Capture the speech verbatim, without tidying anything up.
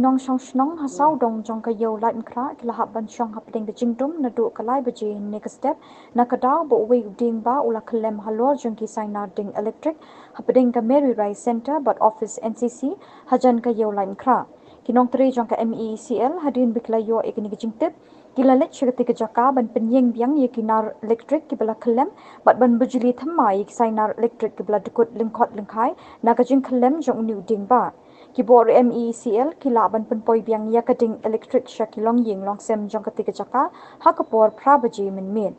Nongshong shnong ha sawdong jong ka Ïew Laitkynrah ki la hap ban shong hapdeng ka jingdum naduh ka lai baje hynne ka step, na ka daw ba uwei u dieng bah u la khyllem halor jong ki sainar ding elektrik hapdeng ka Mary Rice Centre bad office N C C hajan ka Ïew Laitkynrah. Ki nongtrei jong ka M E E C L hadien ba ki la ïoh ïa kane ka jingtip, ki la leit sha katei ka jaka ban pynïeng biang ïa ki nar elektrik kiba la khyllem bad ban bujli thymmai ïa ki sainar elektrik kiba la dkut lyngkhot lyngkhai na ka jingkhyllem jong une u dieng bah. Ki bor M E E C L ki lah ban pynpoi biang ïa ka ding elektrik sha ki longïing longsem jong katei ka jaka ha ka por phra baje mynmiet.